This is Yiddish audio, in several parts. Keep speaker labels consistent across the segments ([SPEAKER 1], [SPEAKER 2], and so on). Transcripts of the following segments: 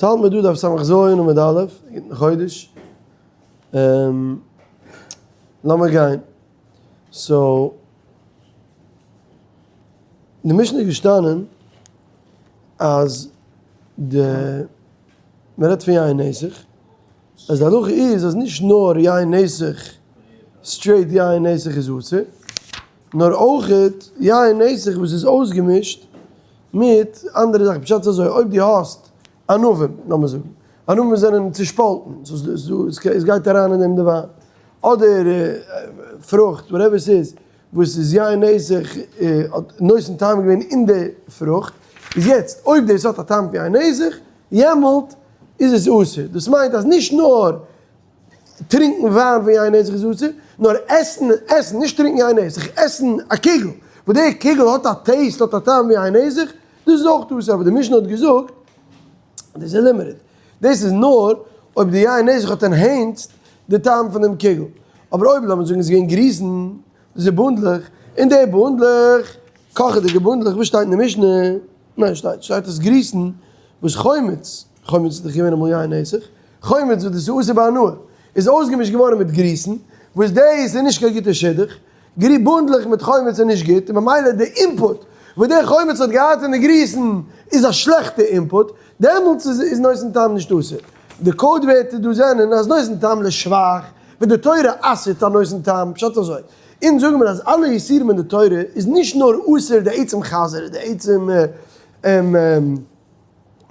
[SPEAKER 1] צאלט מיר דא דף סמך ז' עמוד א', גוטן חודש. לאמיר גיין. so, די משנה איז געשטאנען אז די, מען רעדט פון יין נסך, אז די הלכה איז אז נישט נאר יין נסך, straight יין נסך איז אסור, נאר אויכעט יין נסך וואס איז אויסגעמישט מיט אנדערע זאכן, פשט איז אזוי, אויב דו האסט ענבים, לאמיר זאגן, ענבים זענען צושפאלטן, עס גייט אריין אין דעם די וויין, אדער פרוכט, whatever ס'איז, וואס איז יין נסך האט נותן טעם געווען אין די פרוכט, איז יעצט אויב דאס האט א טעם פון יין נסך, יעמאלט איז עס אסור, דאס מיינט אז נישט נאר טרינקן וויין פון יין נסך איז אסור, נאר עסן, עסן, נישט טרינקן יין נסך, עסן א קוגל, וואס די קוגל האט א taste, האט א טעם ווי יין נסך, דאס איז אויך אסור, אבער די משנה האט געזאגט, דאס איז limited, דאס איז נאר אויב די יין נסך האט enhanced די טעם פון דעם קוגל, אבער אויב לאמיר זאגן עס איז געווען גריסן, דאס איז בונדלעך, און די בונדלעך, קאכעדיגע בונדלעך, וואס שטייט אין די משנה? ניין שטייט שטייט אז גריסן וואס חומץ, חומץ איז דאך געווען אמאל יין נסך, חומץ וואס דאס איז אסור בהנאה, איז אויסגעמישט געווארן מיט גריסן, וואס דאס איז נישט קיין גוטע שידוך, גרי בונדלעך מיט חומץ איז נישט גוט, און ממילא די input וואס די חומץ האט געהאט אין די גריסן איז א שלעכטע input, דעמאלטס איז איז נותן טעם נישט אסור. די code ווערטער דא זענען אז נותן טעם לשבח, ווען די תורה אסר'ט א נותן טעם, פשט אזוי, אונז זאגן מיר אז אלע איסורים אין די תורה איז נישט נאר אסור די עצם חזיר, די עצם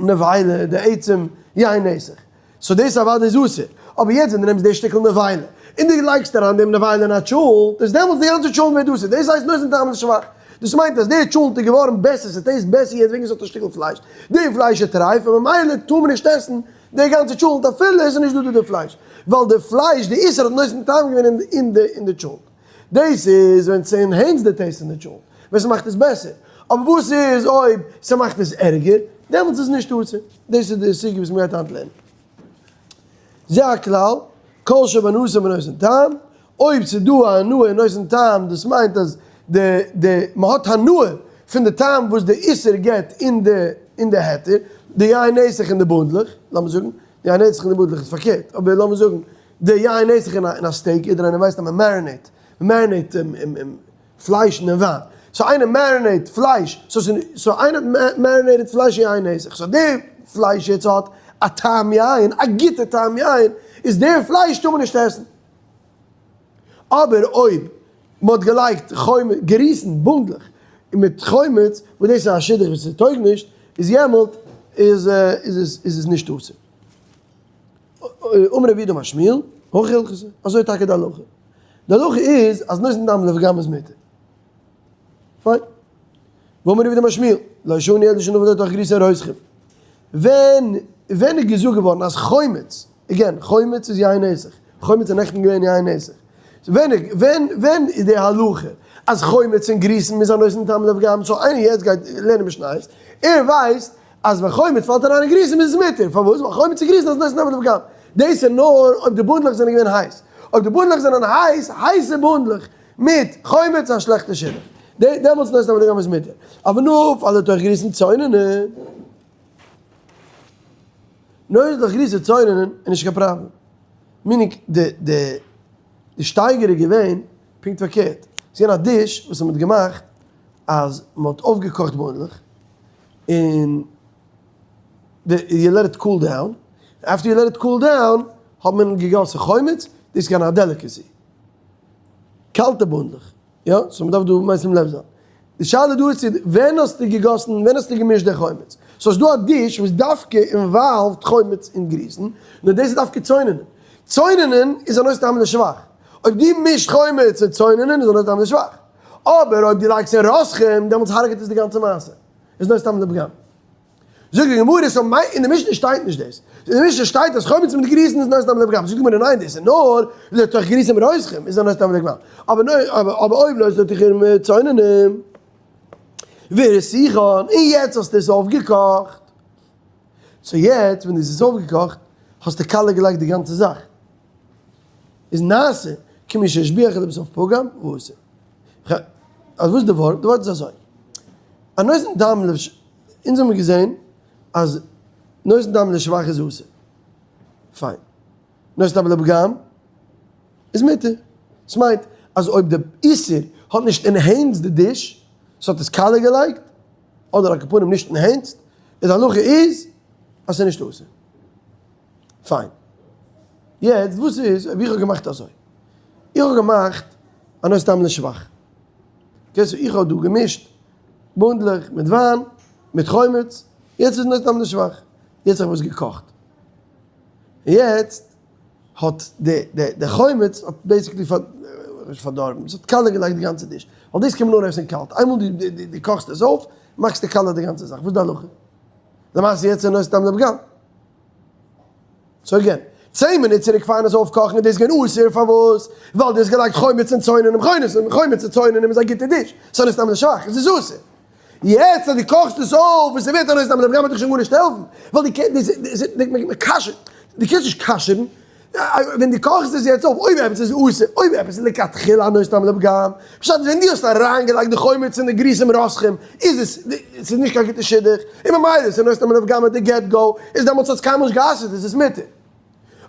[SPEAKER 1] נבילה, די עצם יין נסך, so דאס אוודאי איז אסור, אבער יעצט ווען דו נעמסט די שטיקל נבילה און דו לייגסט אריין דעם נבילה אין א טשולנט, איז דעמאלטס די גאנצע טשולנט ווערט אסור, דאס הייסט נותן טעם לשבח, דאס מיינט אז די טשולנט איז געווארן בעסער, ס' taste בעסער יעצט וועגן עס האט א שטיקל פלייש, די פלייש איז טרייף און ממילא טאר מען נישט עסן די גאנצע טשולנט אפילו עס איז נישט דא דא די פלייש, ווייל די פלייש, די איסור האט נותן טעם געווען אין די אין די טשולנט. דאס איז ווען ס' enhance די taste אין די טשולנט, ווען ס'מאכט עס בעסער. אבער וואס איז אויב ס'מאכט עס ערגער, דעמאלטס איז נישט אסור. דאס איז די סוגיא וואס מ'גייט היינט לערנען. זה הכלל, כל שבהנאתו בנותן טעם, אויב ס'איז דא א הנאה אין נותן טעם, דאס מיינט אז די די מ'האט הנאה פון די טעם וואס די איסור גיבט אין די אין די היתר, די יין נסך און די בונדלעך, לאמיר זאגן, די יין נסך און די בונדלעך איז פארקערט, אבער לאמיר זאגן די יין נסך אין א אין א steak, יעדער איינער ווייסט אז מ'מערינעיט, מ'מערינעיט פלייש אין וויין, so איינער מערינעיט פלייש, so so איינער marinated פלייש אין יין נסך, so די פלייש יעצט האט א טעם יין, א גוטע טעם יין, איז די פלייש טאר מען נישט עסן. אבער אויב מען האט געלייגט חומץ, געריסן בונדלעך מיט חומץ, וואס דאס איז א שידוך וואס ס'טויג נישט, איז יעמאלט איז איז עס נישט אסור. אמר רב יהודה אמר שמואל, הכי הלכתא, אזוי טאקע די הלכה. די הלכה איז אז נותן טעם לפגם איז מותר. פיין. ואמר רב יהודה אמר שמואל, לא שנו אלא שנפל לתוך גריסין רותחין. ווען ווען איז געזאגט געווארן אז חומץ, again, חומץ איז יין נסך, חומץ איז נעכטן געווען יין נסך. ווען ווען ווען איז די הלכה אז חומץ און גריסין מוז זיין נותן טעם לפגם, so איינער יעצט גייט לערנען משניות, ער ווייסט אז ווען חומץ פאלט אריין אין גריסין איז עס מותר, פארוואס? ווייל חומץ און גריסין איז נותן טעם לפגם. דאס איז נאר אויב די בונדלעך זענען געווען הייס. אויב די בונדלעך זענען הייס, הייסע בונדלעך מיט חומץ איז א שלעכטע שידוך. דעמאלטס נותן טעם לפגם איז מותר. אבער נפל לתוך גריסין צוננין. נפל לתוך גריסין צוננין איז נישט קיין פראבלעם. meaning די די די שטייגער איז געווען פונקט פארקערט. ס'איז געווען א dish וואס מ'האט געמאכט אז מ'האט אויפגעקאכט בונדלעך און די you let it cool down, after you let it cool down האט מען געגאסן חומץ, דאס איז געווען א delicacy. קאלטע בונדלעך, יא, so מ'דארף דא משים לב זיין. די שאלה דא איז צו ווען האסטו געגאסן, ווען האסטו געמישט די חומץ. so ס'איז דא א dish וואס דווקא involved חומץ און גריסן, נאר דאס איז דווקא צוננין. צוננין איז א נותן טעם לשבח. אויב דו מישט חומץ און צוננין איז א נותן טעם לשבח. אבער אויב דו לייגסט אין רותחין, דעמאלטס הרג'ט עס די גאנצע מעשה. איז נותן טעם לפגם. זאגט די גמרא, so מיין, אין די משנה שטייט נישט דאס. אין די משנה שטייט אז חומץ מיט גריסן איז נותן טעם לפגם. זאגט די גמרא, ניין דאס איז נאר לתוך גריסין רותחין איז נותן טעם לפגם. אבער נאר, אבער אויב לא איז לתוך צוננין והרתיחן, און יעצט האסטו עס אויפגעקאכט. so יעצט ווען דאס איז אויפגעקאכט, האסטו קאלע געלייגט די גאנצע זאך. איז נעשה כמי שהשביח ולבסוף פגם ואסור. אז וואס איז די ווארט? די ווארט איז אזוי. א נותן טעם לבש, אונז האבן געזען אז. נותן טעם לשבח איז אסור. פיין. נותן טעם לפגם איז מותר. דאס מיינט אז אויב די איסור האט נישט enhanced די dish, ס'האט עס קאליר געלייגט, אדער על כל פנים נישט enhanced, איז די הלכה איז אז ס'איז נישט אסור. פיין. יעצט וואס איז אויב איך האב געמאכט אזוי? איך האב געמאכט א נותן טעם לשבח. okay, so איך האב דא געמישט בונדלעך מיט וויין מיט חומץ, יעצט איז נותן טעם לשבח. יעצט האב איך עס געקאכט. יעצט האט די די חומץ האט basically נישט פארדארבן, עס האט קאליר געלייגט די גאנצע dish, ווייל דאס קען מען נאר עסן קאלט, איינמאל דו דו קאכסט עס אויף מאכסטו קאליר די גאנצע זאך, וואס איז די הלכה? למעשה יעצט איז נותן טעם לפגם. so again, 10 מינוט צוריק פארן עס אויפקאכן איז דאס געווען אסור, פארוואס? ווייל דו האסט געלייגט חומץ און צוננים, חומץ און צוננים איז א גוטע dish, ס'איז נותן טעם לשבח, עס איז אסור. יעצט אז דו קאכסט עס אויף און ס'ווערט א נותן טעם לפגם וועט דיך שוין גארנישט העלפן, ווייל דו קענסט נישט כשר'ן, ווען דו קאכסט עס יעצט אויף, אויב עפעס איז אסור, אויב עפעס איז לכתחילה א נותן טעם לפגם, פשט איז ווען דו האסט אריינגעלייגט די חומץ אין די גריסים רותחים, איז עס, ס'איז נישט קיין גוטע שידוך, און ממילא איז עס נותן טעם לפגם at the get go, איז דעמאלטס האט עס קיינמאל נישט גע'אסר'ט, איז עס מותר.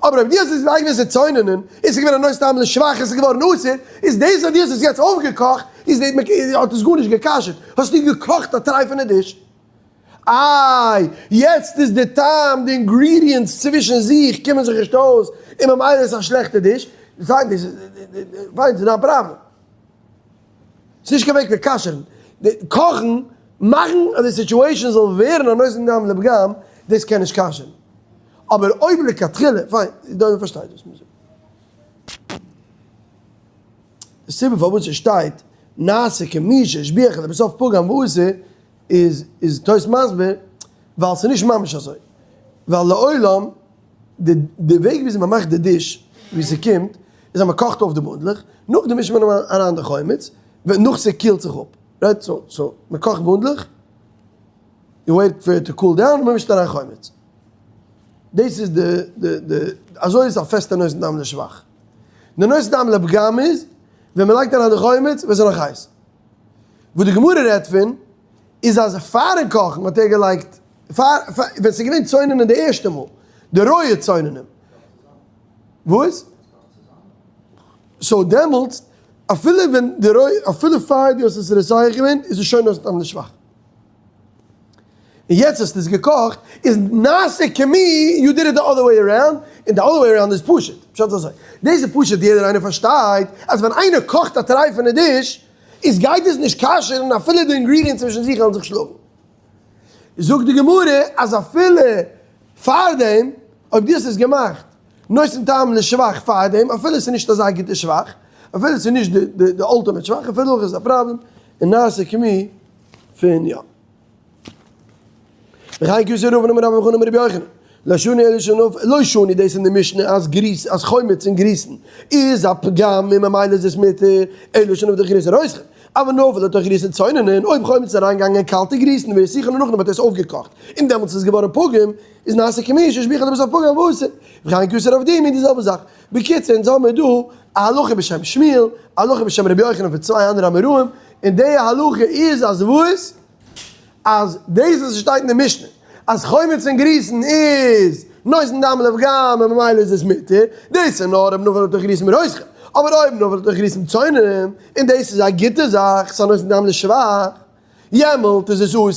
[SPEAKER 1] אבער אויב דו האסט עס געלייגט ווען ס'איז צוננין, און ס'איז געווען א נותן טעם לשבח און ס'איז געווארן אסור, איז דאס אז דו האסט עס יעצט אויפגעקאכט, איז די, האט עס גארנישט גע'כשר'ט, האסטו געקאכט א טרייפענע dish. איי, יעצט איז די טעם, די ingredients צווישן זיך קומען זיך נישט אויס, און ממילא איז עס א שלעכטע dish, פיין, דאס איז, פיין, ס'איז דיין פראבלעם. ס'איז נישט קיין וועג פון כשר'ן. די קאכן, מאכן אז די situation זאל ווערן א נותן טעם לפגם, דאס קען נישט כשר'ן. אבער אויב לכתחילה, פיין, דאן פארשטייט וואס מ'זאגט. די סיבה פארוואס עס שטייט נעשה כמי שהשביח לבסוף פגם ואסור איז איז תוס' מסביר ווייל ס'איז נישט ממש אזוי. ווייל לעולם די די וועג וויאזוי מ'מאכט די dish ווי ס'קומט איז אז מ'קאכט אויף די בונדלעך, נאכדעם מישט מען אריין די חומץ, נאך ס'קילט זיך אפ. right? so so מ'קאכט בונדלעך, you wait for it to cool down און מ'מישט אריין חומץ. דאס איז די די די אזוי איז א פעסטע נותן טעם לשבח. די נותן טעם לפגם איז ווען מ'לייגט אריין די חומץ ווען ס'איז נאך הייס. וואס די גמרא רעדט פון איז אז פארן קאכן האט ער געלייגט פאר ווען ס'איז געווען צוננין די ערשטע מאל, די רויע צוננין. וואס? so דעמאלטס אפילו ווען די רויע אפילו פאר דו האסט עס רותח געווען איז עס שוין נותן טעם לשבח. און יעצט האסטו עס געקאכט איז נעשה כמי you did it the other way around, און די other way around איז פשוט, פשט איז אזוי, דאס איז פשוט יעדער איינער פארשטייט אז ווען איינער קאכט א טרייפענע dish איז גייט עס נישט כשר'ן אפילו די ingredients צווישן זיך וועלן זיך שלאגן. זאגט די גמרא אז אפילו פארדעם אויב דו האסט עס געמאכט נותן טעם לשבח פארדעם אפילו עס איז נישט אזא גוטע שבח, אפילו עס איז נישט די ultimate שבח אפילו אויך איז א פראבלעם, און נעשה כמי פון יא. וכן כי אתא רבין אמר רבה בר בר חנה אמר רבי יוחנן, לא שנו אלא שנפל, לא שנו דאס אין די משנה אז גריס אז חומץ אין גריסן איז א פגם און ממילא איז עס מותר, אלא שנפל לתוך גריסין רותחין, אבל נפל לתוך גריסין צוננין, אויב חומץ איז אריינגעגאנגען אין קאלטע גריסן והסיחן און נאכדעם האט ער עס אויפגעקאכט און דעמאלטס איז עס געווארן פגום, איז נעשה כמי שהשביח לבסוף פגם ואסור. וכן כי אתא רב דימי די זעלבע זאך. בקיצור אונז האמיר דא א הלכה בשם שמואל, א הלכה בשם רבי יוחנן פון צוויי אנדערע אמוראים, און די הלכה איז אז וואס? אז דאס וואס שטייט אין די משנה אז חומץ און גריסן איז נותן טעם לפגם און ממילא איז עס מותר, דאס איז נאר אויב נפל לתוך גריסין רותחין, אבער אויב נפל לתוך גריסין צוננין, און דאס איז א גוטע זאך, ס'איז א נותן טעם לשבח, יעמאלט איז עס אסור,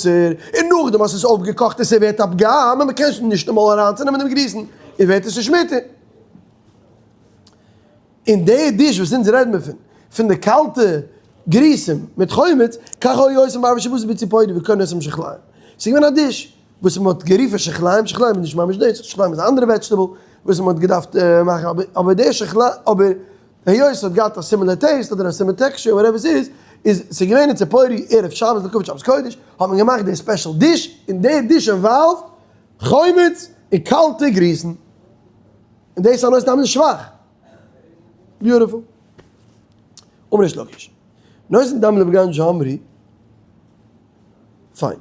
[SPEAKER 1] און נאכדעם אז ס'איז אויפגעקאכט און ס'ווערט א פגם און מ'קען שוין נישט אמאל אריינצונעמען דעם גריסן, איז ווערט עס נישט מותר. און די dish וואס אונז רעדן מיר פון, פון די קאלטע גריסים מיט חומץ, כך היו עושים בערבי שבתות בציפורי וקורין אותם שחליים. ס'איז געווען א dish וואס מ'האט גערופן שחליים, שחליים איז נישט ממש דאס, שחליים איז א אנדערע vegetable וואס מ'האט געדארפט מאכן, אבער די שחליים, אבער היות ס'האט געהאט א similar taste אדער א similar texture whatever ס'איז, איז ס'איז געווען אין ציפורי ערב שבת לכבוד שבת קודש, האט מען געמאכט די special dish, און די dish involved חומץ און קאלטע גריסן. און דאס איז א נותן טעם לשבח. beautiful. אמר ריש לקיש. נותן טעם לפגם שאמרו. פיין.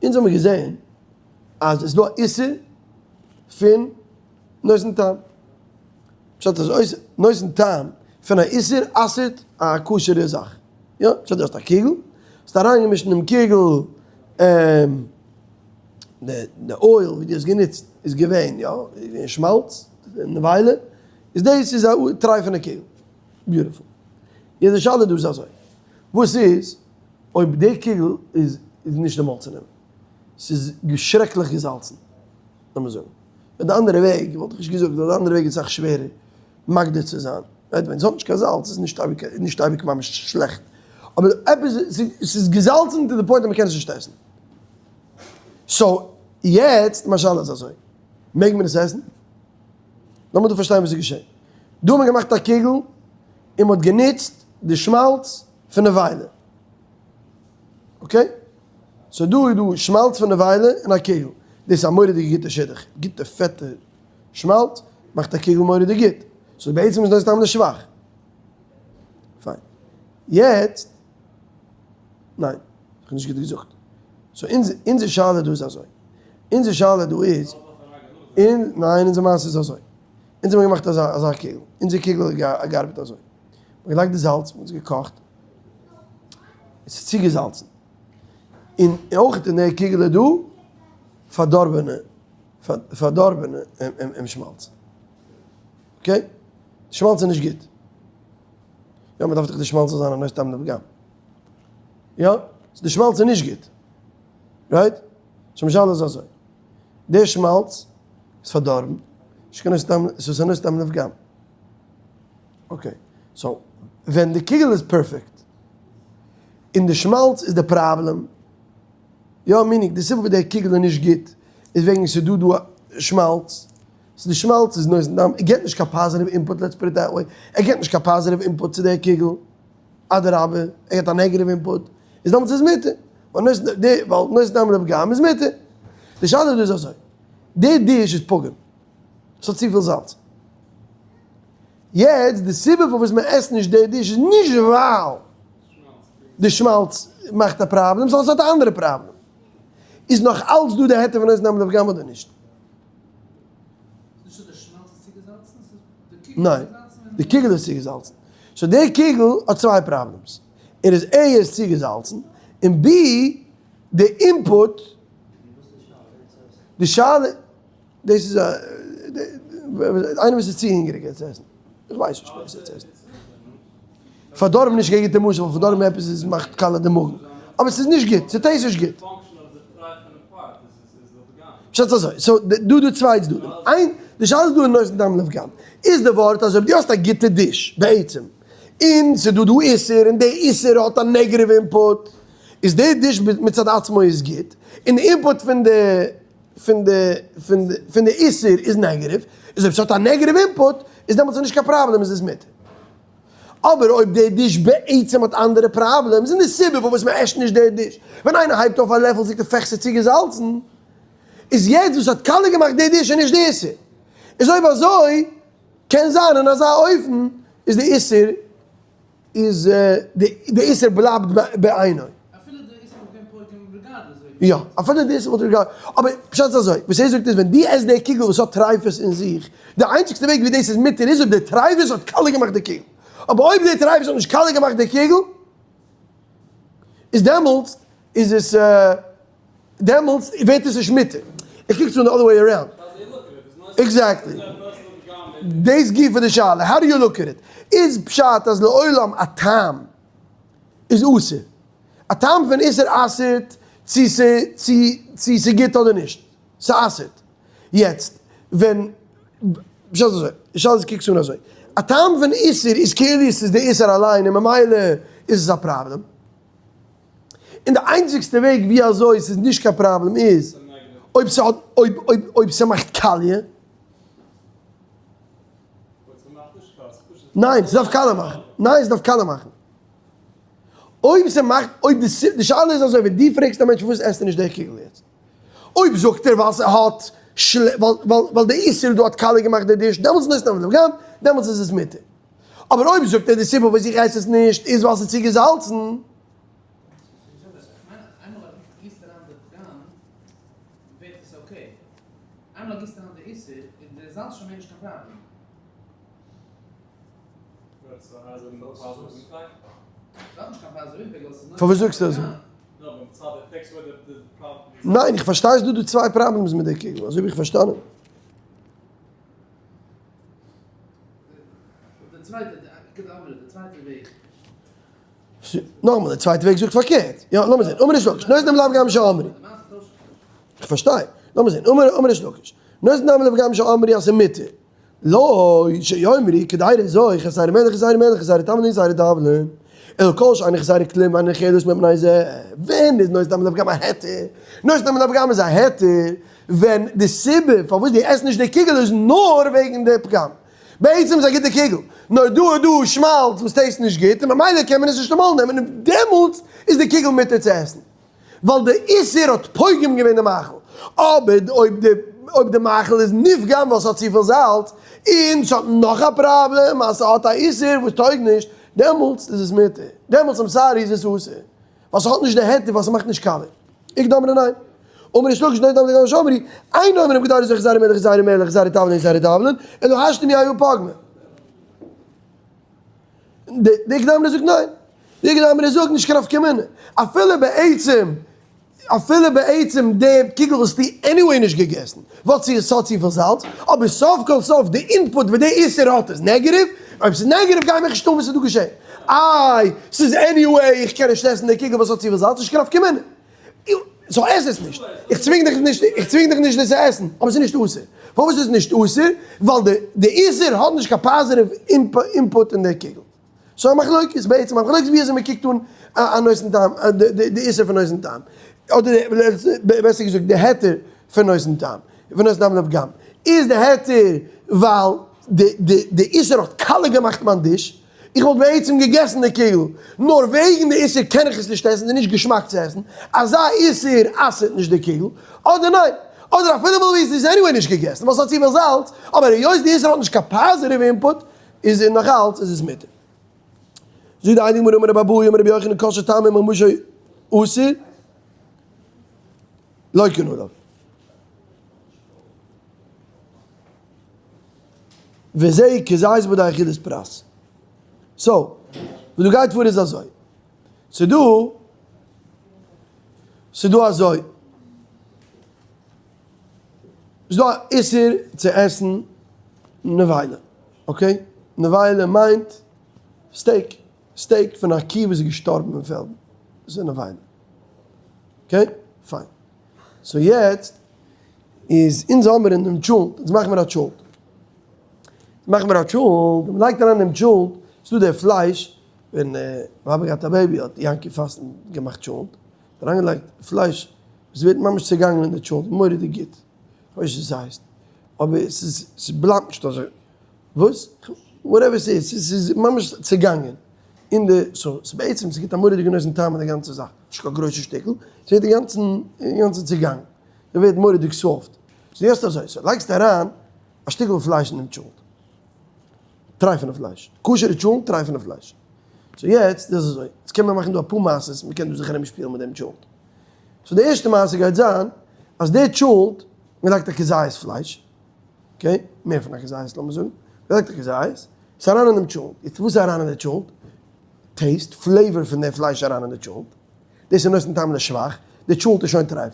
[SPEAKER 1] אונז האמיר געזען אז עס איז דא א איסור פון נותן טעם. פשט אז אויס נותן טעם פון א איסור אסר'ט א כשר'ע זאך. יא, פשט דו האסט א קוגל, האסט אריינגעמישט אינעם קוגל. די oil ווי דו האסט גענוצט איז געווען, יא, איז געווען שמאלץ, נבילה, איז דאס איז א טרייפענע קוגל. Beautiful. יעצט די שאלה דא איז אזוי, וואס איז אויב די קוגל איז נישט די מויל צו נעמען? ס'איז שרעקליך געזאלצן, לאמיר זאגן. די אנדערע וועג וואלט איך נישט געזאגט, ווייל די אנדערע וועג איז אסאך שווערער מגדיר צו זיין. Right, ווען ס'האט נישט קיין זאלץ איז נישט אייביג, נישט אייביג ממש שלעכט. אבער עפעס, ס'איז געזאלצן to the point אז מ'קען עס נישט עסן. So, יעצט מיין שאלה איז אזוי, מעג מען עס עסן? לאמיר דא פארשטיין וואס איז געשען. דא האט מען געמאכט א קוגל און מ'האט גענוצט די שמאלץ פון נבילה. Okay? So דא איז דא שמאלץ פון נבילה און א קוגל. דאס איז א מורא'דיגע גוטע שידוך. גוטע פעטע שמאלץ מאכט א קוגל מורא'דיג גוט. So בעצם איז דאס סתם לשבח. פיין. יעצט, ניין, איך האב נישט גוט געזאגט. So אונזער שאלה דא איז אזוי. אונזער שאלה דא איז, און ניין אונזער מעשה איז אזוי. אונז האבן געמאכט אזא אזא קוגל. אונזער קוגל האט געארבעט אזוי. מ'האט געלייגט די זאלץ, מ'האט עס געקאכט. עס איז צוגעזאלצן. און אויך אין די קוגל איז דא פארדארבענע, פארדארבענע שמאלץ. Okay? די שמאלץ איז נישט גוט. יא, מ'דארף דאך די שמאלץ זאל זיין א נותן טעם לפגם. יא? די שמאלץ איז נישט גוט. Right? So משל איז אזוי. די שמאלץ איז פארדארבן. נישט קיין נותן טעם, עס איז א נותן טעם לפגם. Okay. So, ווען די קוגל איז perfect, און די שמאלץ איז די פראבלעם, יא, meaning, די סיבה וואס די קוגל איז נישט גוט, איז וועגן ס'איז דא דא שמאלץ, so די שמאלץ איז נותן טעם, ער געבט נישט קיין positive input, let's put it that way, ער געבט נישט קיין positive input צו די קוגל, אדרבה, ער געבט א negative input, איז דעמאלטס איז מותר, ווייל נותן טעם לפגם איז מותר. די שאלה דא איז אזוי, די dish איז פגום, עס האט צופיל זאלץ. יעצט די סיבה פארוואס מען עסט נישט די dish איז נישט ווייל די שמאלץ מאכט א פראבלעם, סאו עס האט א אנדערע פראבלעם. איז נאך אלץ דא די היתר פון נותן טעם לפגם אדער נישט? ניין, די קוגל איז צוגעזאלצן. So די קוגל האט צוויי problems. ער איז A איז צוגעזאלצן, און B די input, די שאלה, דאס איז א, איינער וואס איז צו הונגעריג עס צו עסן. איך ווייס נישט ווער עס וועט עס עסן. פארדארבן נישט קיין גוטע משל, ווייל פארדארבן עפעס איז מאכט קאלע די מאגן. אבער ס'איז נישט גוט, ס' taste נישט גוט. פשט איז אזוי, so דא דא צוויי צדדים. איין, די שאלה איז דא אין נותן טעם לפגם. איז די ווארט אז אויב דו האסט א גוטע dish בעצם, און ס'איז דא דא איסור, און די איסור האט א negative input, איז די dish מצד עצמו איז גוט, און די input פון די פון די פון די פון די איסור איז negative, איז אויב ס'האט א negative input איז דעמאלטס איז נישט קיין פראבלעם איז עס מותר. אבער אויב די dish בעצם האט אנדערע problems און די סיבה פארוואס מען עסט נישט די dish, ווען איינער הייבט אויף א לעפל זאגט ער פעך ס'איז צוגעזאלצן, איז יעצט וואס האט קאלע געמאכט די dish און נישט די איסור. איז אויב אזוי קען זיין אין אזא אופן איז די איסור איז די איסור בלייבט בעינו.
[SPEAKER 2] אפילו די איסור וואלט געווען פוגם regardless וועגן
[SPEAKER 1] יא, אפילו די איסור וואלט regardless, אבער פשט איז אזוי, וואס ער זאגט איז ווען דו עסט די קוגל וואס האט טרייפות אין זיך, די איינציגסטע וועג ווי דאס איז מותר איז אויב די טרייפות האט קאלע געמאכט די קוגל, אבער אויב די טרייפות האט נישט קאלע געמאכט די קוגל, איז דעמאלטס איז עס דעמאלטס ווערט עס נישט מותר. איך קוק צו אין די other way around. Exactly. דאס גופא די שאלה, how do you look at it? איז פשט אז לעולם א טעם איז אסור? א טעם פון איסור אסר'ט צו צו ס'גוט אדער נישט. ס'אסר'ט. יעצט ווען פשט אזוי, די שאלה איז קוקסט אן אזוי. א טעם פון איסור איז כאילו ס'איז די איסור אליין און ממילא איז עס א פראבלעם. און די איינציגסטע וועג ווי אזוי ס'איז נישט קיין פראבלעם איז אויב ס'האט אויב אויב אויב ס'מאכט קאליע. ניין ס'דארף קאלע מאכן. ניין ס'דארף קאלע מאכן. אויב ס'מאכט אויב די די שאלה איז אזוי ווען דו פרעגסט א מענטש פארוואס עסטו נישט די קוגל יעצט. אויב זאגט ער ווייל ס'האט של ווייל ווייל די איסור דא האט קאלע געמאכט די dish דעמאלטס איז נישט נפגם דעמאלטס איז עס מותר. אבער אויב זאגט ער די סיבה וואס איך עס עס נישט איז ווייל ס'איז צו געזאלצן. פארוואס זאגסטו אזוי? ניין, איך פארשטיי ס'איז דא דא צוויי problems מיט די קוגל, אזוי האב איך פארשטאנען. נאכאמאל, די צווייטע וועג זאגט פארקערט. יא, לאמיר זען. אמר ריש לקיש, נותן טעם לפגם שאמרו. איך פארשטיי. לאמיר זען. אמר אמר ריש לקיש, נותן טעם לפגם שאמרו אז ס'איז מותר. לא שיאמרו קדירה זו חסרה מלח חסרה מלח חסרה תבלין חסרה תבלין. אלא כל שאינה חסרה כלום ואינה נאכלת מפני זה. ווען איז נותן טעם לפגם א היתר? נותן טעם לפגם איז א היתר ווען די סיבה פארוואס דו עסט נישט די קוגל איז נאר וועגן די פגם. בעצם איז א גוטע קוגל, נאר דא איז דא שמאלץ וואס taste נישט גוט און ממילא קען מען עס נישט אמאל נעמען און דעמאלטס איז די קוגל מותר צו עסן ווייל די איסור האט פוגם געווען די מאכל, אבער אויב די אויב די מאכל איז נפגם ווייל ס'האט צופיל זאלץ און ס'האט נאך א פראבלעם אז ס'האט א איסור וואס טויג נישט, דעמאלטס איז עס מותר, דעמאלטס I'm sorry איז עס אסור ווייל ס'האט נישט די היתר ווייל ס'מאכט נישט קאליר. איכא דאמרי ניין. אמר ריש לקיש נותן טעם לפגם שאמרו, אין אומרים קדירה זו חסרה מלח חסרה מלח חסרה תבלין חסרה תבלין, אלא השתא מיהא פגמא. די איכא דאמרי זאגט ניין. די איכא דאמרי זאגט נישט קיין נפקא מינה. אפילו בעצם, אפילו בעצם די קוגל וואלסטו anyway נישט געגעסן, ווייל צו עס האט צופיל זאלץ, אבער סוף כל סוף די input וואס די איסור האט איז negative, אויב ס'איז negative גיי מיך נישט אן וואס איז דא געשען. איי, ס'איז anyway איך קען נישט עסן די קוגל וואס האט צופיל זאלץ, נישט קיין נפקא מינה. so עס עס נישט. איך צווינג דיך נישט, איך צווינג דיך נישט דאס צו עסן, אבער ס'איז נישט אסור. פארוואס איז עס נישט אסור? ווייל די די איסור האט נישט קיין positive input אין די קוגל. so א מחלוקת, בעצם א מחלוקת ווי אזוי מ'קוקט אן א נותן טעם, די איסור פון נותן טעם. אדער בעסער געזאגט די היתר פון נותן טעם, פון נותן טעם לפגם. איז די היתר ווייל די די די איסור האט קאלע געמאכט מיין dish, איך וואלט בעצם געגעסן די קוגל, נאר וועגן די איסור קען איך עס נישט עסן, ס'איז נישט געשמאק צו עסן, אזא איסור אסר'ט נישט די קוגל, אדער ניין, אדער אפילו וואלט איך עס anyway נישט געגעסן ווייל ס'האט צופיל זאלץ, אבער היות די איסור האט נישט קיין positive input, איז און נאך אלץ איז עס מותר. זאגט די הייליגע גמרא אמר רבי אבהו אמר רבי יוחנן כל שטעמו וממשו אסור לוקין עליו. וזה כזית בכדי אכילת פרס. so, וואס דא גייט פאר איז אזוי. ס'דא, ס'דא אזוי. ס'דא א איסור צו עסן נבילה. okay? נבילה מיינט steak. steak פון א קי וואס איז געשטארבן אין פעלד. דאס איז נבילה. okay? פיין. so יעצט איז אונז האמיר אין דעם טשולנט, אונז מאכן מיר א טשולנט. מאכן מיר א טשולנט, און מ'לייגט אריין דעם טשולנט, ס'דא דער פלייש, ווען מ'האט געהאט א baby האט יענקי פאסטן געמאכט טשולנט, האט אריינגעלייגט פלייש, עס ווערט ממש צעגאנגען אין די טשולנט, מורא'דיג גוט, כ'ווייס נישט וואס ס'הייסט, אבער ס'איז ס'בלייבט נישט אזוי, וואס? whatever ס'איז, ס'איז ממש צעגאנגען אין די, so ס'בעצם ס'גיבט א מורא'דיגע נותן טעם אין די גאנצע זאך, נישט קיין גרויסע שטיקל, ס'ווערט אינגאנצן אינגאנצן צעגאנגען, ס'ווערט מורא'דיג soft, so דו האסט אזוי, so לייגסטו אריין א שטיקל פלייש אין דעם טשולנט, טרייפענע פלייש, כשר'ע טשולנט, טרייפענע פלייש. so יעצט איז אזוי, יעצט קען מען מאכן דא אפאר מעשות, מען קען דא זיך ארום שפילן מיט דעם טשולנט. so די ערשטע מעשה גייט זיין, אז די טשולנט, מען לייגט א כזית פלייש, okay, מער פון א כזית לאמיר זאגן, מען לייגט א כזית, ס'איז אריין אין דעם טשולנט, יעצט וואס איז אריין אין די טשולנט? taste, flavor פון די פלייש אריין אין די טשולנט, דאס איז נותן טעם לשבח, די טשולנט איז שוין טרייף,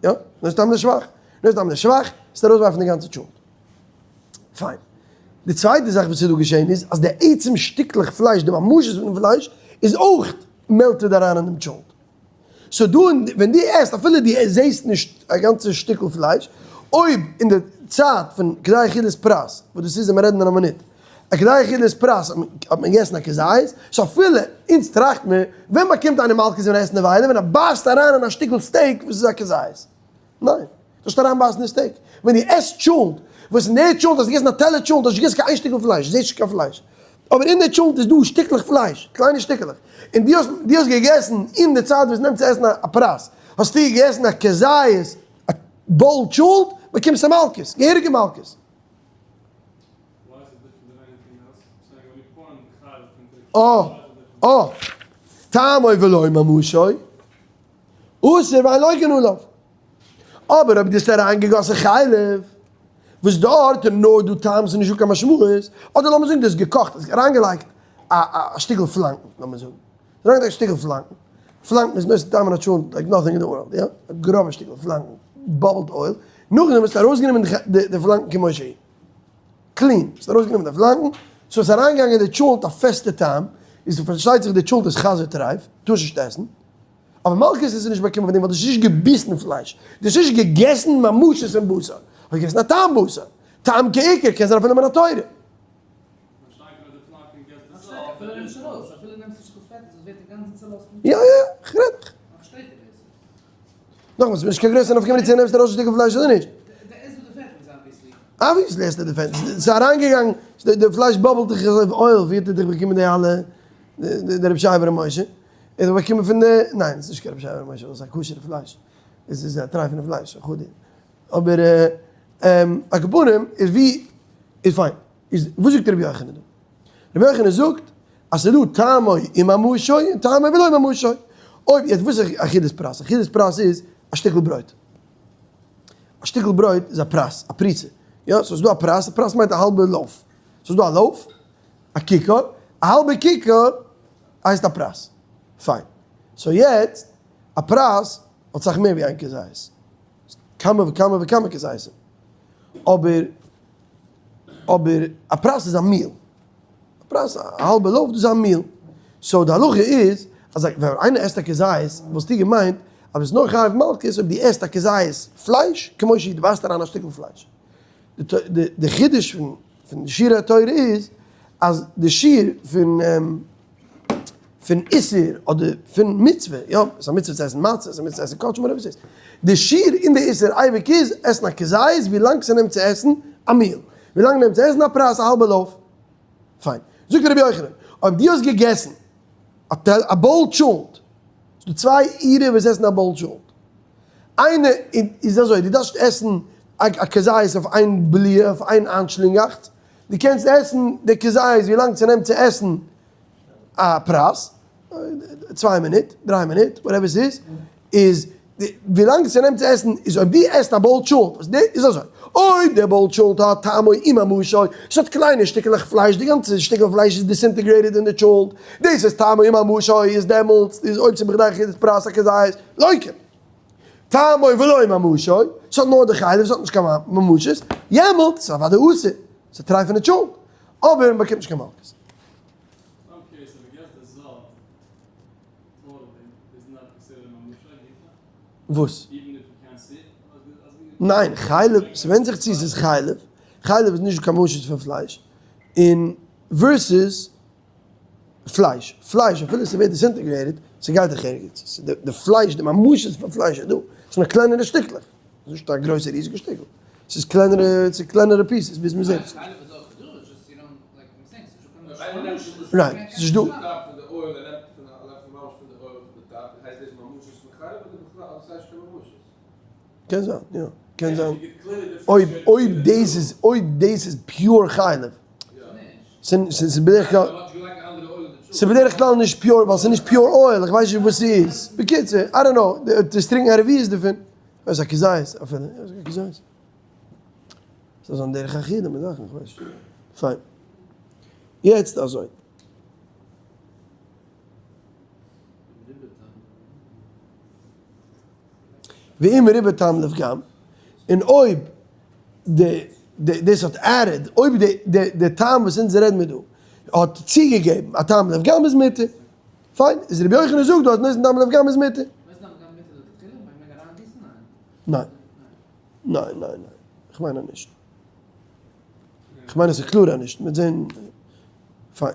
[SPEAKER 1] יא, נותן טעם לשבח, נותן טעם לשבח, וועסטו ארויסווארפן די גאנצע טשולנט. פיין. די צווייטע זאך וואס איז דא געשען איז אז די עצם שטיקלעך פלייש, די ממשות פונעם פלייש, איז אויך melted אריין אין דעם טשולנט. so דא ווען דו עסט, אפילו דו זעסט נישט א גאנצע שטיקל פלייש, אויב אין די צייט פון כדי אכילת פרס, וואס דאס איז ווען מיר רעדן אין א מינוט, א כדי אכילת פרס האט מען געגעסן א כזית, so אפילו אונז טראכט מיר, ווען באקומט איינער מלקות ווען ער עסט נבילה? ווען ער בייסט אריין אין א שטיקל steak וואס איז א כזית. ניין, זאלסט אריינבייסן אין steak. ווען דו עסט טשולנט, וואס אין די טשולנט האסטו געגעסן א טעלער טשולנט, האסט נישט געגעסן קיין איין שטיקל פלייש, זעסט נישט קיין פלייש. אבער אין די טשולנט איז דא שטיקלעך פלייש, קליינע שטיקלעך. און דו האסט, דו האסט געגעסן אין די צייט וואס נעמט צו עסן א פרס, האסטו געגעסן א כזית, א bowl טשולנט, באקומסטו מלקות, געהעריגע מלקות. אה, אה, טעמו ולא ממשו. אסור ואין לוקין עליו. אבער אויב דו האסט אריינגעגאסן חלב, וואס דארט איז נאר דא טעם ס'איז נישטא קיין משמעות, אדער לאמיר זאגן דו האסט געקאכט, האסט אריינגעלייגט א שטיקל פלאנקן, לאמיר זאגן, אריינגעלייגט א שטיקל פלאנקן. פלאנקן איז נותן טעם אין א טשולנט like nothing in the world, יא? א גראבע שטיקל פלאנקן, bubbled oil, נאכדעם האסטו ארויסגענומען די פלאנקן כמו שהיא, clean, האסט ארויסגענומען די פלאנקן, סאו עס איז אריינגעגאנגען אין די טשולנט א פעסטע טעם, איז פארשטייט זיך די טשולנט איז חזיר טרייף, טארסט נישט עסן, אבער מלקות האסטו נישט באקומען פון דעם ווייל דו האסט נישט געביסן פלייש, דו האסט נישט געגעסן ממשות פון בשר, האסט געגעסן א טעם בשר, טעם כעיקר קען זיין אפילו מן התורה. יא יא, איך רעד דאך. נאכאמאל, ס'איז נישט קיין גרויסע נפקא מינה צו נעמסט ארויס א שטיקל פלייש אדער נישט. Obviously עסט ער די פעט. ס'איז אריינגעגאנגען, די פלייש bubble ט דאך אויף oil, ווי האט ער דאך באקומען די אלע, די רבי שייע בר' משה? ער האט דאך באקומען פון די, ניין, ס'איז נישט קיין רבי שייע בר' משה, דאס איז א כשר'ע פלייש. עס איז א טרייפענע פלייש, וכו'. אבער על כל פנים איז ווי, איז פיין. איז וואס זאגט רבי יוחנן דא? רבי יוחנן זאגט אז ס'איז דא טעמו וממשו און טעמו ולא ממשו. אויב יעצט וואס איז אכילת פרס? אכילת פרס איז א שטיקל ברויט. א שטיקל ברויט איז א פרס, א פריצה. יא, סאו ס'איז דא א פרס, א פרס מיינט א האלבע loaf. ס'איז דא א loaf, א כיכר, א האלבע כיכר הייסט א פרס. פיין. So יעצט, א פרס האט סאך מער ווי איין כזית. כמה וכמה וכמה כזיתים. אבער אבער א פרס איז א meal. א פרס, א האלבע loaf, דאס איז א meal. So די הלכה איז, אז ווען איינער עסט א כזית, וואלסטו געמיינט אז ביסט נאר חייב מלקות אויב דו עסט א כזית פלייש, כמו שהיא, דו בייסט אריין א שטיקל פלייש. די חידוש פון די שיעורי התורה איז, אז די שיעור פון פון איסור אדער פון מצוה, יא, עס איז א מצוה צו עסן מצה, עס איז א מצוה צו עסן קדשים whatever ס'איז, די שיעור אין די איסור אייביג איז עסן א כזית ווי לאנג ס'נעמט צו עסן א meal, ווי לאנג נעמט צו עסן א פרס א האלבע loaf, פיין. זאגט רבי יוחנן, אויב דו האסט געגעסן א טעל א bowl טשולנט, ס'דא צוויי אירע וואס עסן א bowl טשולנט, איינע איז אזוי, דו דארפסט עסן א כזית אויף איין בליעה, אויף איין איינשלינגאכץ, דו קענסט עסן די כזית ווי לאנג ס'נעמט צו עסן א פרס, 2 מינוט, 3 מינוט, whatever ס'איז, איז ווילאנג ס'נעמט צו עסן, איז אויב דו עסט א bowl טשולנט, וואס די, איז אזוי, אויב דער bowl טשולנט האט טעמו וממשו, ס'האט קליינע שטיקלעך פלייש, די גאנצע שטיקל פלייש איז disintegrated אין די טשולנט, דאס איז טעמו וממשו, איז דעמאלטס, איז אויב ס'איז בכדי אכילת פרס א כזית, לוקה. טעמו ולא ממשו, ס'האט נאר די חלב, ס'האט נישט קיין ממשות, יעמאלט איז אוודאי אסור, ס'איז טרייפענע טשולנט, אבער מ'באקומט נישט קיין מלקות. וואס? ניין, חלב, ס'ווענדט זיך צו ס'איז חלב, חלב איז נישט קיין ממשות פון פלייש, און versus פלייש, פלייש אפילו ס'ווערט disintegrated, ס'גייט דאך ערגעץ, די פלייש, די ממשות פון פלייש איז דא, ס'איז נאר קלענערע שטיקלעך, ס'איז נישט א גרויסע ריזיגע שטיקל, ס'איז קלענערע, ס'איז קלענערע pieces ביז מ'זעט עס נישט. Right, ס'איז נישט דא. קען זיין, יא, קען זיין. אויב, אויב דאס איז, אויב דאס איז pure חלב. ס'איז בדרך כלל, ס'איז בדרך כלל נישט pure, ווייל ס'איז נישט pure oil, איך ווייס נישט וואס ס'איז. בקיצור, I don't know, דאס טרינקען א רביעית דערפון, ס'איז א כזית אפילו, יא, ס'איז א כזית. ס'איז אן דרך אכילה מיט זאכן, איך ווייס נישט. פיין. יעצט אזוי. ואם ריבה טעם לפגם, און אויב די דאס האט added, אויב די טעם וואס אונז רעדן מיר דא האט צוגעגעבן א טעם לפגם איז מותר. פיין, איז רבי יוחנן זאגט דא אז נותן טעם לפגם איז מותר. ניין. ניין ניין ניין. איך מיין אז נישט. איך מיין אז ס'איז קלאר אז נישט. מ'וועט זען. פיין.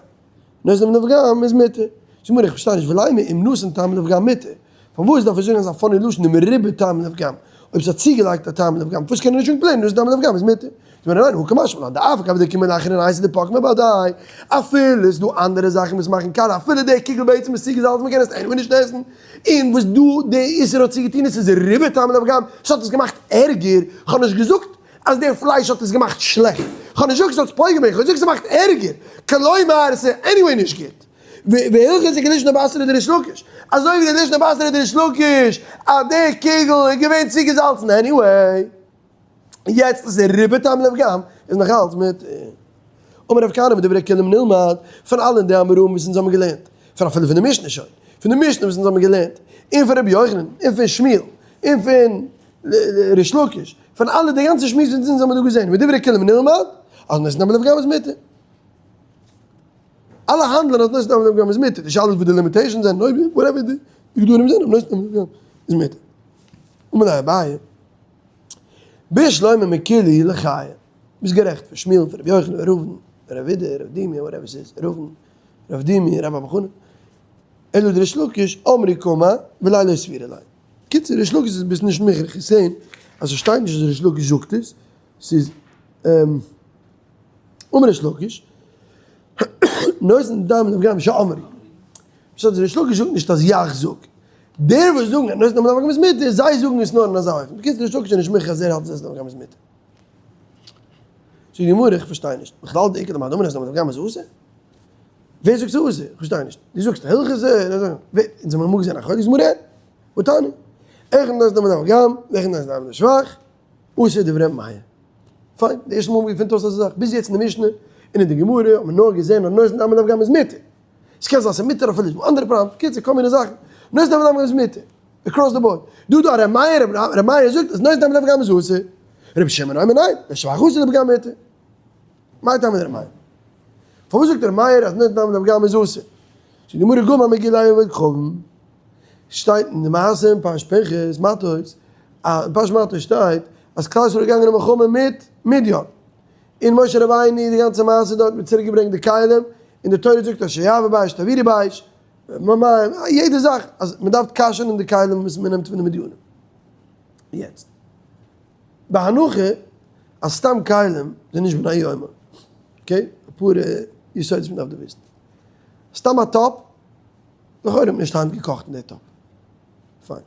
[SPEAKER 1] נותן טעם לפגם איז מותר. זאג מיר איך פארשטיי נישט, ולימא אם נתן טעם לפגם מותר. פארוואס דארף ער זאגן אזא funny לשון אם ריבה טעם לפגם? אויב ס'האט צוגעלייגט א טעם לפגם, פארוואס קען ער נישט זאגן plain נתן טעם לפגם איז מותר? זאג מיר ניין, הא קא משמע לן דאף על גב דאיכא מיני אחרינא אייתי דפגמא בהדיה, אפילו איז דא אנדערע זאכן וואס מאכן קאלע, אפילו דער קוגל בעצם איז צוגעזאלצן מ'קען עס anyway נישט עסן, און וואס דא די איסור האט צוגעטון איז ס'איז ריבה טעם לפגם, ס'האט עס געמאכט ערגער, כ'האב נישט געזאגט אז דער פלייש האט עס געמאכט שלעכט, כ'האב נישט געזאגט ס'האט עס פוגם געווען, כ'האב געזאגט ס'מאכט ערגער, כלומר עס איז anyway נישט גוט. והלכתא כלישנא בתרא דריש לקיש, אזוי ווי די לישנא בתרא דריש לקיש אז דער קוגל איז געווען צוגעזאלצן anyway, יעצט איז ער ריבה טעם לפגם, איז נאך אלץ מיט. אמר רב כהנא מדברי כולם נלמד, פון אלע די אמוראים וואס אונז האבן געלערנט, פון אפילו פון די משנה שוין. פון די משנה וואס אונז האבן געלערנט, און פון רבי יוחנן, און פון שמואל, און פון ריש לקיש, פון אלע די גאנצע שמועס וואס אונז האבן דא געזען, מדברי כולם נלמד, אז נותן טעם לפגם איז מותר. אלע האנדלען אז נותן טעם לפגם איז מותר, די שאלה איז וואס די limitations זענען, אויב whatever די גדרים זענען, נותן טעם לפגם איז מותר. אמר ליה אביי, בשלמא מקילי לחיי, ביסט גערעכט, פון שמואל, פון רבי יוחנן, רבין, רב אידי, רב דימי, whatever ס'איז, רבין, רב דימי, רבה בר חנן, אלא דריש לקיש, אמרי קמא, וליה לא סבירא ליה. קיצור, ריש לקיש איז ביסט נישט מוכרח צו זעהן אז ס'שטייט נישט אז ריש לקיש זאגט עס, ס'איז אמר ריש לקיש, נותן טעם לפגם שאמרו. פשט איז ריש לקיש זאגט נישט אז יאך זאג. דער וואס זאגן אז נותן טעם לפגם איז מותר, זיי זאגן עס נאר אין אזא אופן. בקיצור ריש לקיש איז נישט מוכרח אז ער האלט אז נותן טעם לפגם איז מותר. זאגט די גמרא איך פארשטיי נישט, בכלל די עיקר למאן דאמר נותן טעם לפגם איז אסור? ווער זאגט ס'איז אסור? איך פארשטיי נישט. דו זאגסט הלכות זה, אונז האבן אמאל געזען א חודש גמרא, ותניא, אחד נותן טעם לפגם, ואחד נותן טעם לשבח, אסור דברי מאיר. פיין, די ערשטע מאל מ'געפינט אויס אזא זאך, ביז יעצט אין די משנה און אין די גמרא האט מען נאר געזען אז נותן טעם לפגם איז מותר. ס'קען זיין ס'איז מותר אפילו איז דא אנדערע פראבלעמס, בקיצור כל מיני זאכן, נותן טעם לפגם איז מותר, across the board. דא דא א ר' מאיר, ר' מאיר זאגט אז נותן טעם לפגם איז אסור, ר' שמעון אומר ניין, לשבח אסור לפגם מותר. מאי טעמא דר' מאיר? פארוואס זאגט ר' מאיר אז נותן טעם לפגם איז אסור? זאגט די גמרא גמר מגילה עובד כוכבים, שטייט אין די מעשה אין פרשת פנחס, מטות, אין פרשת מטות שטייט אז כלל ישראל איז געגאנגען אין מלחמה מיט מדין, און משה רבינו די גאנצע מעשה דארט מיט צוריק געברענגט די כלים, און די תורה זאגט אשר יעבור באש תעבירו באש, במים, יעדע זאך אז מען דארף כשר'ן די כלים וואס מען נעמט פון די מדינים. יעצט. בהנחה אז סתם כלים זענען נישט בני יומא, okay, אפאר יסודות מען דארף דא וויסן. סתם א טאפ, לכאורה האט מען נישט היינט געקאכט אין די טאפ. פיין.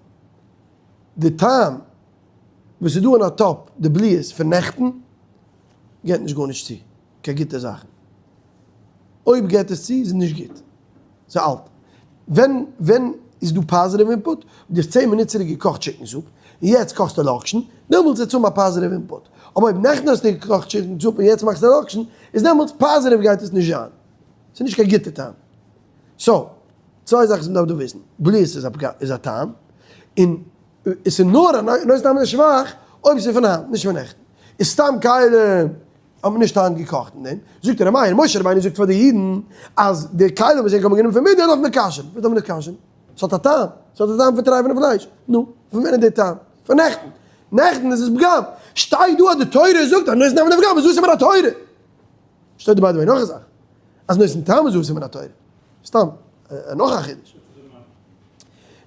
[SPEAKER 1] די טעם וואס איז דא אין א טאפ, די בליעות פון נעכטן, געבט נישט גארנישט צו, קיין גוטע זאכן. אויב געבט עס צו איז עס נישט גוט. ס'איז אלט. ווען ווען איז דא positive input? אויב דו האסט 10 מינוט צוריק געקאכט chicken soup, און יעצט קאכסטו לאקשן, דעמאלטס וועט עס האבן א positive input. אבער אויב נעכטן האסטו געקאכט chicken soup און יעצט מאכסטו לאקשן, איז דעמאלטס positive גייט עס נישט זיין. ס'איז נישט קיין גוטע טעם. so, צוויי זאכן וואס מ'דארף דא וויסן. בליעות איז א פגם, איז א טעם, און עס איז נאר א נותן טעם לשבח אויב עס איז פון היינט, נישט פון נעכטן. איז סתם כלים האט מען נישט היינט געקאכט אין דעם, זאגט ר' מאיר, משה רבינו זאגט פאר די אידן אז די כלים וואס זיי האבן גענומען פון מדין דארף מען כשר'ן, וואס דארף מען עס כשר'ן? עס האט א טעם, עס האט א טעם פון טרייפענע פלייש, נו, פון ווען איז די טעם? פון נעכטן, נעכטן איז עס פגם, שטייט דא אז די תורה זאגט אז נותן טעם לפגם איז אסור מן התורה, שטייט דא by the way נאך א זאך, אז נותן טעם איז אסור מן התורה, סתם נאך א חידוש.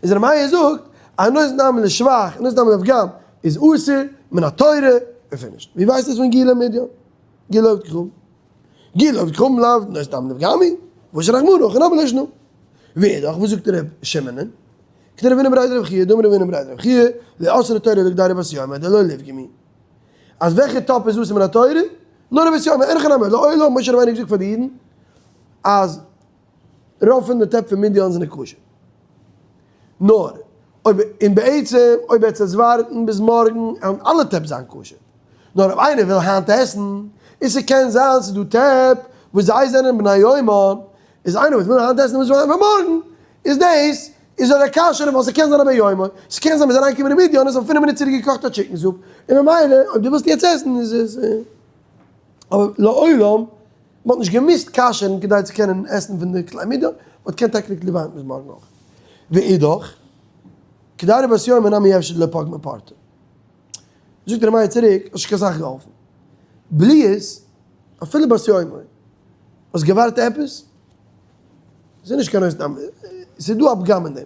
[SPEAKER 1] איז ר' מאיר זאגט אז נותן טעם לשבח און נותן טעם לפגם איז אסור מן התורה און finished. ווי ווייסט עס פון גילי מדין? גילי עובד כוכבים. גילי עובד כוכבים לאו נותן טעם לפגם הוא, ואסר רחמנא הכי נמי לא שנא. ואידך וואס זאגט ר' שמעונ'ען? כדרב הונא בריה דרב חייא דאמר רב הונא בריה דרב חייא לא אסרה תורה אלא קדירה בת יומה דלא לפגומי. אז וועלכע טאפ איז אסור מן התורה? נאר בת יומה, אין הכי נמי לעולם משה רבינו האט געזאגט פאר די אידן אז רוב פון די טעפ פון מדיין זענען כשר. נאר אויב און בעצם אויב וועט עס ווארטן ביז מארגן וועלן אלע טעפ זיין כשר. נאר אויב איינער וויל היינט עסן, און ס'קען זיין ס'איז דא טעפ וואס זיי זענען בני יומם, איז איינער וואס וויל היינט עסן און מוז ווארטן פאר מארגן, איז דאס איז זאל ער כשר'ן ווייל ס'קען זיין א בן יומו, ס'קען זיין מ'איז אריינגעקומען אין מדיין און זיי האבן פינף מינוט צוריק געקאכט א chicken soup, און ממילא אויב דו ווילסט יעצט עסן איז עס אבער לעולם. מען האט נישט געמוזט כשר'ן כדי צו קענען עסן פון די כלי מדיין, מען קען technically ווארטן ביז מארגן אויך. ואידך, קדירה בת יומה נמי אפשר דלא פגמה פורתא. זאגט ר' מאיר צוריק, האסט נישט קיין סאך געהאלפן. בליעות, אפילו בת יומה, האסט געווארט עפעס? ס'איז נישט קיין אויסנאם, ס'איז דא א פגם אין דעם.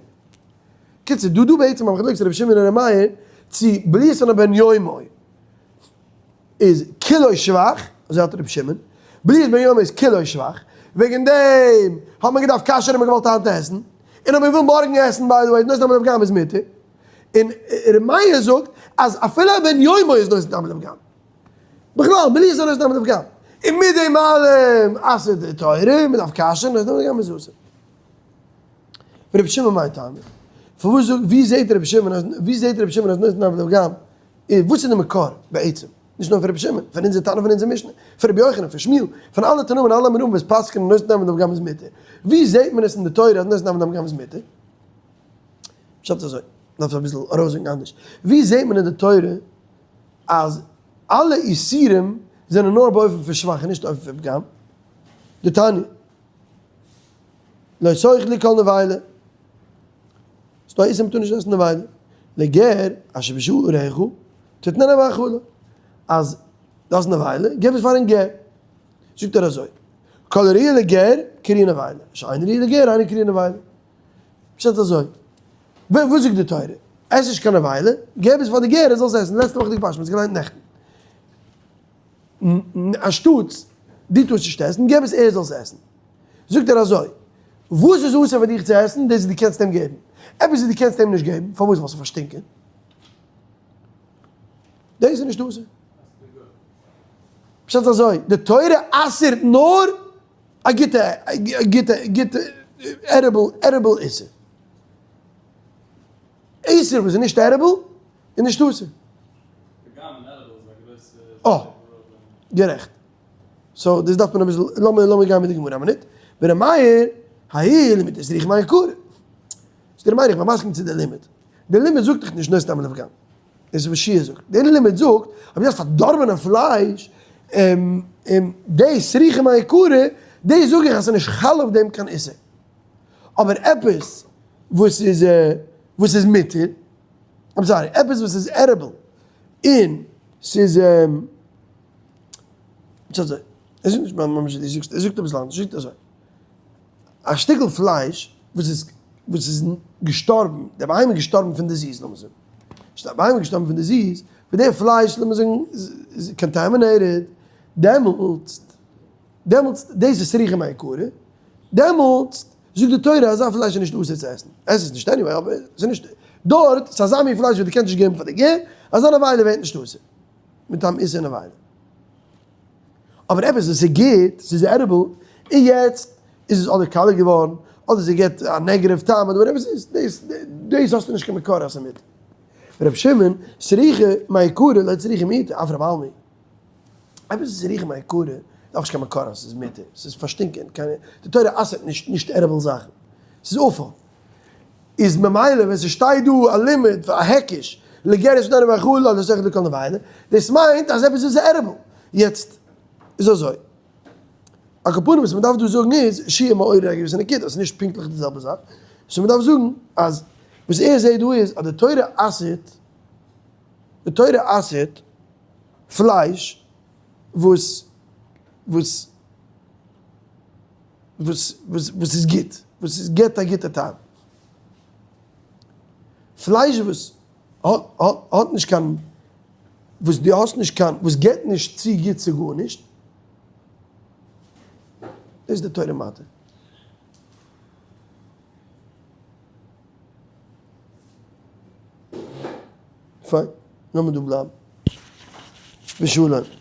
[SPEAKER 1] קיצור, דא דא בעצם א מחלוקת רבי שמעון און ר' מאיר, צו בליעות פון א בן יומו איז כולו שבח, אזוי האלט רבי שמעון, בליעות בן יומו איז כולו שבח, וועגן דעם האט מען געדארפט כשר'ן און מען געוואלט היינט עסן, און אויב מען וויל מארגן עסן by the way איז נותן טעם לפגם איז מותר, און ר' מאיר זאגט אז אפילו א בן יומו איז נותן טעם לפגם, בכלל בליעות איז נותן טעם לפגם, און מיט דעם אלעם אסר'ט די תורה, מען דארף כשר'ן, נותן טעם לפגם איז אסור. רבי שמעון מאי טעמא? פארוואס זאגט, ווי זעט רבי שמעון אז, ווי זעט רבי שמעון אז נותן טעם לפגם איז וואס איז די מקור בעצם? נישט נאר פון רבי שמעון, פון אונזער תנא פון אונזער משנה, פון רבי יוחנן, פון שמואל, פון אלע תנאים און אלע אמוראים וואס פסק'נען נותן טעם לפגם איז מותר. ווי זעט מען עס אין די תורה אז נותן טעם לפגם איז מותר? פשט אזוי, דארף אביסל ארויסזאגן אנדערש. ווי זעט מען אין די תורה אז אלע איסורים זענען נאר באופן פון שבח און נישט אופן פון פגם? דתניא, לא תאכלו כל נבילה, ס'דא א איסור מ'טאר נישט עסן נבילה, לגר אשר בשעריך תתננה מאכלה, אז דו האסט נבילה, געב עס פארן גר. זאגט ער אזוי, כל הראויה לגר קרויה נבילה, שאין ראויה לגר אינה קרויה נבילה. פשט אזוי, וואס זאגט די תורה? עס נישט קיין נבילה, געב עס פאר די גר ער זאל עס עסן, לעצטע וואכעדיגע פרשה, מ'האט עס געליינט נעכטן. אנשטאטס דו טארסט נישט עסן, געב עס ער זאל עס עסן. זאגט ער אזוי, וואס איז אסור פאר דיך צו עסן, דאס וואס דו קענסט אים געבן. עפעס וואס דו קענסט אים נישט געבן, פארוואס? ווייל ס'איז פארשטינקען. דאס איז נישט אסור. פשט אזוי, די תורה אסר'ט נאר א גוטע, גוטע, גוטע edible, edible איסור. איסור וואס איז נישט edible איז נישט אסור. אה, גערעכט. so דאס דארף מען אביסל, לאמיר לאמיר גיין מיט די גמרא א מינוט. ור' מאיר, האי לימוד סריחא מעיקרא. זאגט ר' מאיר איך בין מסכים צו די לימוד. די לימוד זאגט דאך נישט נאר סתם לפגם. דאס איז וואס שיע זאגט. די לימוד זאגט אז דו האסט פארדארבענע פלייש, און די סריחא מעיקרא, דאס זאג איך אז ס'איז נישט חל אויף דעם קיין איסור. אבער עפעס וואס איז וואס איז מותר, I'm sorry, עפעס וואס איז edible און ס'איז נישט אזוי, ער זאגט נישט ממש ווי דו זאגסט, ער זאגט אביסל אנדערש, ער זאגט אזוי, א שטיקל פלייש וואס איז וואס איז געשטארבן, די בהמה איז געשטארבן פון disease לאמיר זאגן, די בהמה איז געשטארבן פון disease, ווען די פלייש לאמיר זאגן איז contaminated, דעמאלטס, דעמאלטס דאס איז סריחא מעיקרא, דעמאלטס זאגט די תורה אזא פלייש איז נישט אסור צו עסן, עס איז נישט anyway אבער עס איז נישט, דארט ס'איז אזא מין פלייש וואס דו קענסט נישט געבן פאר די גר, אזא נבילה ווערט נישט אסור, מטעם איסור נבילה. אבער עפעס וואס איז גוט, ס'איז edible, און יעצט איז עס אדער קאלע געווארן, אדער ס'געט א negative טעם אדער whatever ס'איז, דאס דאס האסטו נישט קיין מקור אז ס'איז מותר. ר' שמעון, סריחא מעיקרא לא צריכא מיעוטא, אף רב אלמי. עפעס איז סריחא מעיקרא, דארף נישט קיין מקור אז ס'איז מותר, ס'איז פארשטינקען, די תורה אסר'ט נישט נישט edible זאכן, ס'איז עפר. איז ממילא ווען ס'שטייט דא א לימוד פאר א היקש לגר שתתננה מאכלה לא תאכלו כל נבילה, דאס מיינט אז עפעס איז edible. יעצט איז אזוי, על כל פנים וואס מ'דארף דא זאגן איז, שי' מעורר א געוויסע נקודה, ס'איז נישט פונקטליך די זעלבע זאך, סאו מ'דארף זאגן אז וואס ער זעט דא איז אז די תורה אסר'ט, די תורה אסר'ט פלייש וואס וואס וואס וואס וואס איז גוט, וואס איז געבט א גוטע טעם. פלייש וואס האט האט האט נישט קיין, וואס דו האסט נישט קיין, וואס געבט נישט צו גוט צו גארנישט, דאס איז די תורה מתיר. פיין, לאמיר דא בלייבן. ושלום.